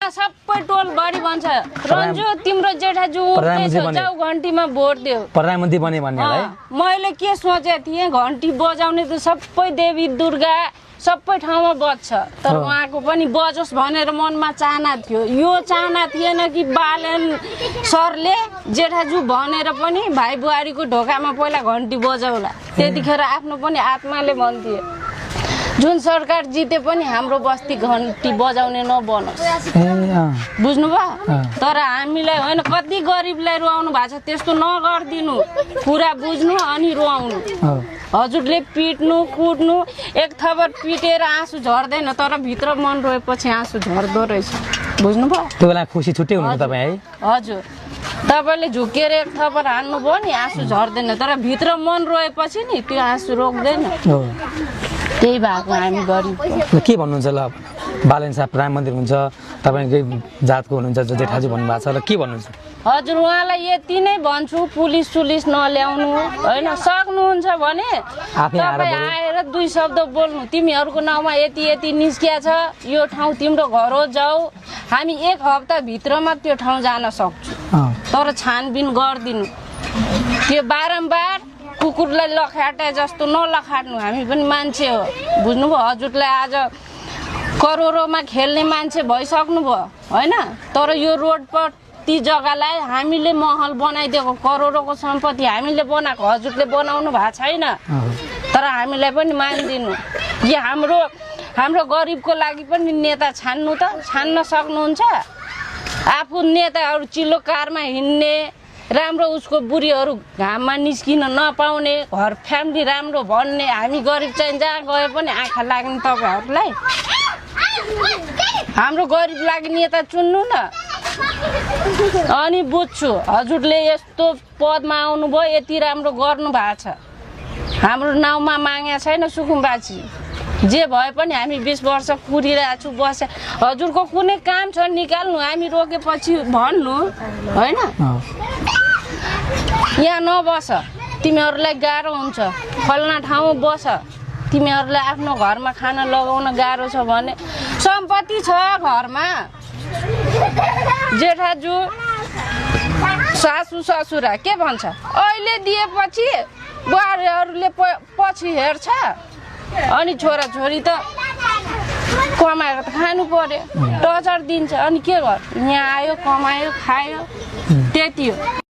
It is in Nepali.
सबै टोल बढी भन्छ रन्जु तिम्रो जेठाजु जाऊ घन्टीमा भोट देऊ प्रधानमन्त्री बने भन्नेलाई मैले के सोचेको थिएँ घन्टी बजाउने त सबै देवी दुर्गा सबै ठाउँमा बज्छ तर उहाँको पनि बजोस् भनेर मनमा चाहना थियो यो चाहना थिएन कि बालन सरले जेठाजु भनेर पनि भाइ बुहारीको ढोकामा पहिला घन्टी बजाउला त्यतिखेर आफ्नो पनि आत्माले भन्थ्यो जुन सरकार जिते पनि हाम्रो बस्ती घन्टी बजाउने नबनोस् बुझ्नुभयो तर हामीलाई होइन कति गरिबलाई रुवाउनु भएको छ त्यस्तो नगरिदिनु कुरा बुझ्नु अनि रुवाउनु हजुरले पिट्नु कुट्नु एक थपर पिटेर आँसु झर्दैन तर भित्र मन रोएपछि आँसु झर्दो रहेछ बुझ्नुभयो त्यो बेला खुसी छुट्टै हुनुहुन्छ तपाईँ है हजुर तपाईँले झुकेर एक थपर हान्नुभयो नि आँसु झर्दैन तर भित्र मन रोएपछि नि त्यो आँसु रोक्दैन त्यही भएको हामी गरिब के भन्नुहुन्छ ल बालन साहब प्रधानमन्त्री हुन्छ तपाईँकै जातको हुनुहुन्छ जो जेठाजु भन्नुभएको छ ल के भन्नुहुन्छ हजुर उहाँलाई यति नै भन्छु पुलिस सुलिस नल्याउनु होइन सक्नुहुन्छ भने तपाईँ आएर 2 शब्द बोल्नु तिमीहरूको नाउँमा यति यति निस्किया छ यो ठाउँ तिम्रो घर हो जाऊ हामी 1 हप्ताभित्रमा त्यो ठाउँ जान सक्छौँ तर छानबिन गरिदिनु त्यो बारम्बार कुकुरलाई लखाटे जस्तो नलखाट्नु हामी पनि मान्छे हो बुझ्नुभयो हजुरलाई आज करोडौँमा खेल्ने मान्छे भइसक्नुभयो होइन तर यो रोडपट्टि जग्गालाई हामीले महल बनाइदिएको करोडौँको सम्पत्ति हामीले बनाएको हजुरले बनाउनु भएको छैन तर हामीलाई पनि मानिदिनु यो हाम्रो गरिबको लागि पनि नेता छान्नु त छान्न सक्नुहुन्छ आफू नेताहरू चिल्लो कारमा हिँड्ने राम्रो उसको बुढीहरू घाममा निस्किन नपाउने घर फ्यामिली राम्रो भन्ने हामी गरिब चाहिँ जहाँ गए पनि आँखा लाग्ने तपाईँहरूलाई हाम्रो गरिब लागि नेता चुन्नु न अनि बुझ्छु हजुरले यस्तो पदमा आउनुभयो यति राम्रो गर्नु भएको छ हाम्रो नाउँमा मागेको छैन सुकुम्बासी जे भए पनि हामी 20 वर्ष कुरिरहेको छु बसे हजुरको कुनै काम छ निकाल्नु हामी रोकेपछि भन्नु होइन यहाँ नबस तिमीहरूलाई गाह्रो हुन्छ फल्ना ठाउँमा बस तिमीहरूलाई आफ्नो घरमा खाना लगाउन गाह्रो छ भने सम्पत्ति छ घरमा जेठाजु सासु ससुरा के भन्छ अहिले दिएपछि बुहारीहरूले पछि हेर्छ अनि छोराछोरी त कमाएर त खानु पर्यो टचर दिन्छ अनि के गर यहाँ आयो कमायो खायो त्यति हो